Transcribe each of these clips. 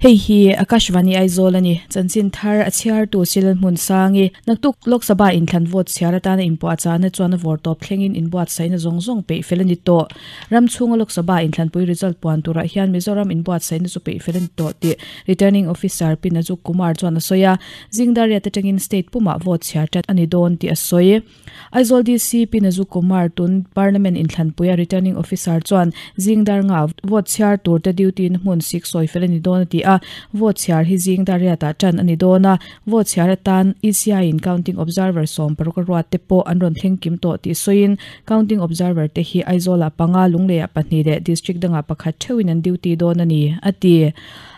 Hei hi Akashvani Aizawl a ni. Chanchin thar a chhiartu Silal Hmunsangi, Naktuk Lok Sabha inthlan vote chhiar atana inpuahchahna chuan a vawr tawp thlengin inbuatsaihna zawng zawng peih fel a ni tawh. Ram chhunga Lok Sabha inthlanpui result puan turah hian Mizoram inbuatsaihna chu peih fel a ni tawh tih Returning Officer Pi Najuk Kumar chuan a sawi a. Zingdariat atangin state pumah vote chhiar tat a ni dawn tih a sawi. Aizawl DC Pi Nazu Kumar tun Parliament inthlanpuia Returning Officer chuan zingdar nga vote chhiar turte duty na hmun sik sawi fel a ni dawn a ti a, vote chhiar hi zingdar riatah tan a ni dawn a, vote chhiar atan ECI in Counting Observer 16 a ruat te pawh an rawn thleng kim tawh tih sawiin Counting Observer te hi Aizawlah panga, Lungleiah pahnih leh District dangah pakhat theuhin an duty dawn a ni, a ti.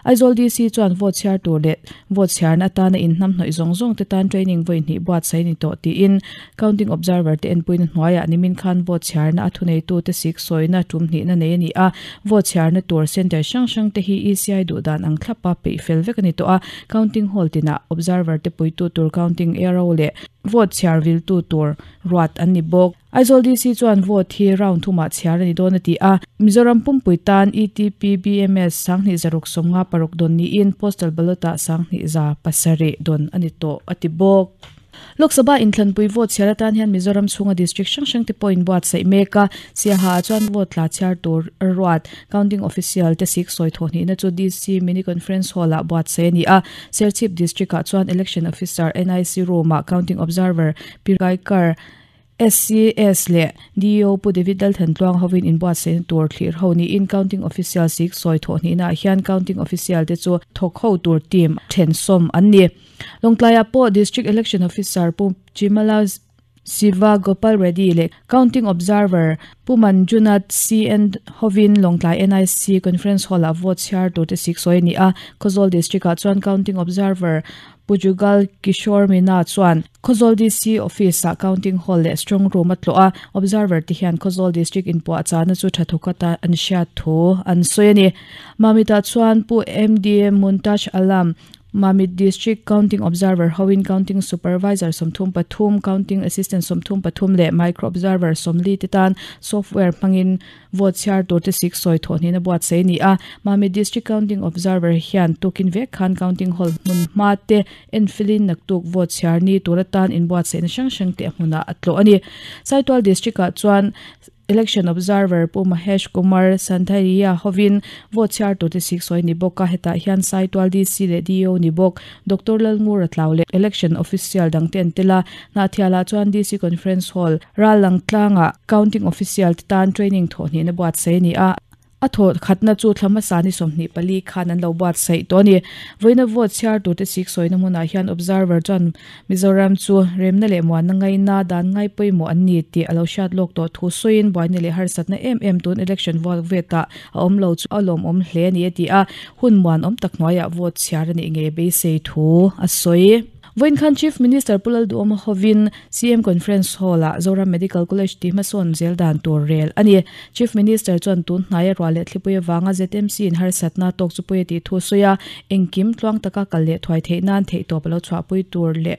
Aizawl DC chuan vote chhiar tur leh vote chhiarna atana inhnamhnawih zawng zawng te tan training vawi hnih buatsaih a ni tawh tiin Counting Observer te enpuina hnuaiah nimin khan vote chhiarna a thuneitute sik sawina tum hnihna nei a ni a, vote chhiarna tur centre hrang hrang te hi ECI duhdan ang thlapa peih fel vek a ni tawh a, Counting Hall tinah Observer te puitu tur Counting ARO leh vote chhiar viltu tur ruat an ni bawk. Aizawl DC chuan vote hi round thumah chhiar a ni dawn a ti a, Mizoram pumpui tan ETP BMS 2656 dawn niin Postal Ballot-ah 2700 dawn a ni tawh a ti bawk. Lok Sabha inthlanpui vote chhiar atan hian Mizoram chhunga district hrang hrang te pawh inbuatsaih mek a, Siaha ah chuan vote tla chhiar tur ruat counting official te sik sawi thawh hnihna chu DC Mini Conference Hall-ah buatsaih a ni a, Serchhip District-ah chuan Election Officer NIC Room-ah Counting Observer Pi Gaikar SCS leh DEO Pu David Lalthantluang hovin inbuatsaihna tur thlir ho niin Counting Official sik sawi thawh hnihnaah hian Counting Official te chu thawk ho tur team then sawm an ni. Lawngtlaiah pawh District Election Officer Pu Chimala Siva Gopal Reddy leh Counting Observer Pu Manjunath CN hovin Lawngtlai NIC Conference Hall-ah vote chhiar tur te sik sawi a ni a. Khawzawl District-ah chuan Counting Observer Pu Jugal Kishore Meena chuan Khawzawl DC Office-ah Counting Hall leh Strong Room a tlawh a, Observer te hian Khawzawl District inpuahchahna chu tha thawk ata an hriat thu an sawi a ni. Mamit-ah chuan Pu MD Muntaj Alam, Mamit District Counting Observer hoin Counting Supervisor 33, Counting Assistant 33 leh Micro Observer 40 te tan software hmangin Vote chhiar tur te sik sawi thawh hnin a buatsaih a ni a, Mamit District Counting Observer hian tukin vek khan Counting Hall hmun hma te enfilin naktuk vote chhiar ni tur atan inbuatsaihna hrang hrang te a hmunah a tlawh a ni. Saitual District ah chuan Election Observer Pu Mahesh Kumar Sandhariya hovin vote chhiar tur te sik sawi a ni bawk a, hetah hian Saitual DC leh DO ni bawk Doctor Lalngura Tlau leh Election Official dangte an tel a, Hnahthialah chuan DC Conference Hall, Rallang tlangah Counting Official te tan training thawh hnihna buatsaih a ni a, a thawh khatna chu thla hmasa ni 24 khan an lo buatsaih tawh a ni. Vawiina vote chhiar turte sik sawina hmunah hian Observer chuan Mizoram chu remna leh muanna ngaina dan ngai pawimawh an ni tih a lo hriat lawk tawh thu sawiin buaina leh harsatna em em tun election vote vetah a awm lo chu a lawmawm hle a ni a ti a, hun muanawm tak hnuaiah vote chhiar a nih ngei beisei thu a sawi. Vawiin khan Chief Minister Pu Lalduhawma hovin CM Conference Hall-ah Zoram Medical College tih hmasawn zel dan tur rel a ni. Chief Minister chuan tun hnaia ruah leh thlipui avanga ZMC in harsatna tawk chu pui a tih thu a sawi a, engkim tluang taka kal leh thuai theih nan theihtawp a lo chhuahpui tur leh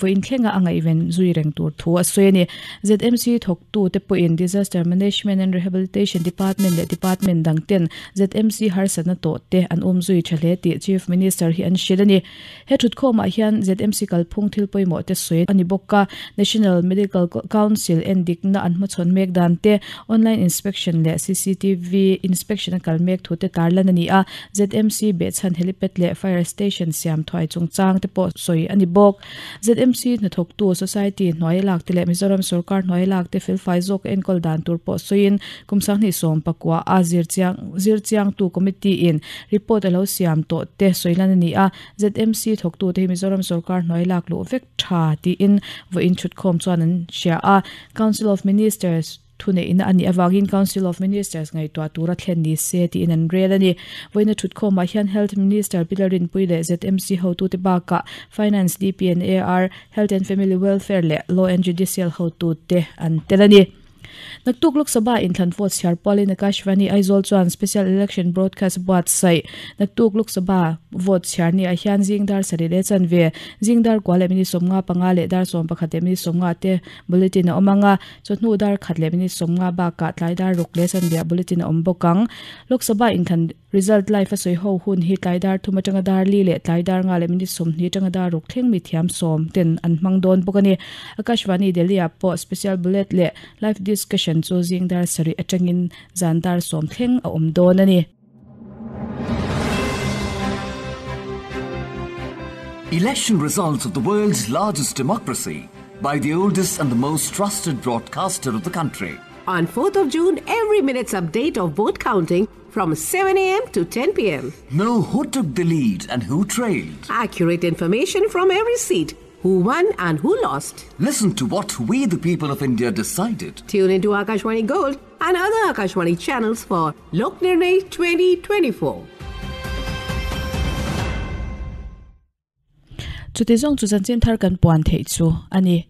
vawiin thlenga a ngaihven zui reng tur thu a sawi a ni. ZMC thawktute pawhin Disaster Management and Rehabilitation Department leh Department dangten ZMC harsatna tawhte an umzui tha hle tih Chief Minister hi an hrilh a ni. He thutkhawmah hian ZMC kalphung thil pawimawh te sawi a ni bawk a, National Medical Council endikna an hmachhawn mek dan te, online inspection leh cctv inspection a kal mek thu te tarlan a ni a, ZMC behchhan helipad leh fire station siam thuai chungchang te pawh sawi a ni bawk. ZMC hnathawktu society hnuai lak te leh Mizoram sorkar hnuai lak te felfai zawk enkawl dan tur pawh sawiin kum 2019 a zirchiang zirchiangtu committee in report a lo siam tawh te sawi lan a ni a, ZMC thawktute hi Mizoram sorkar hnuai lak luh vek tha tiin vawiin thutkhawm chuan an hria a, Council of Ministers thuneihna a nih avangin Council of Ministers ngaihtuah tura thlen ni se tiin an rel a ni. Vawiina thutkhawmah hian Health Minister Pi Lalrinpuii leh ZMC hotute bakah Finance, DP and AR, Health and Family Welfare leh Law and Judicial hotute an tel a ni. Naktuk Lok Sabha inthlan vote chhiar pualin Akashvani Aizawl chuan Special Election Broadcast buatsaih. Naktuk Lok Sabha vote chhiar ni ah hian zing dar sarih leh chanve, zing dar kua leh minute 55 leh dar 11 leh minute 50 te bulletin a awm ang a, chawhnu dar khat leh minute 50 bakah tlai dar ruk leh chanve ah bulletin a awm bawk ang. Lok Sabha inthlan Result live a sawi ho hun hi tlai dar thum atanga dar li leh tlai dar nga leh minute 20 atanga dar ruk thleng mi thiam sawm ten an hmang dawn bawk a ni. Akashvani Delhi ah pawh special bullet leh live discussion chu zing dar sarih atangin zan dar sawm thleng a awm dawn a ni. Election results of the world's largest democracy by the oldest and the most trusted broadcaster of the country. On 4th of June, every minute's update of vote counting from 7 a.m. to 10 p.m. Know who took the lead and who trailed. Accurate information from every seat, who won and who lost. Listen to what we, the people of India, decided. Tune into Akashvani Gold and other Akashvani channels for Lok Nirnay 2024. Chuti zawng chu chanchin thar kan puan theih chu a ni.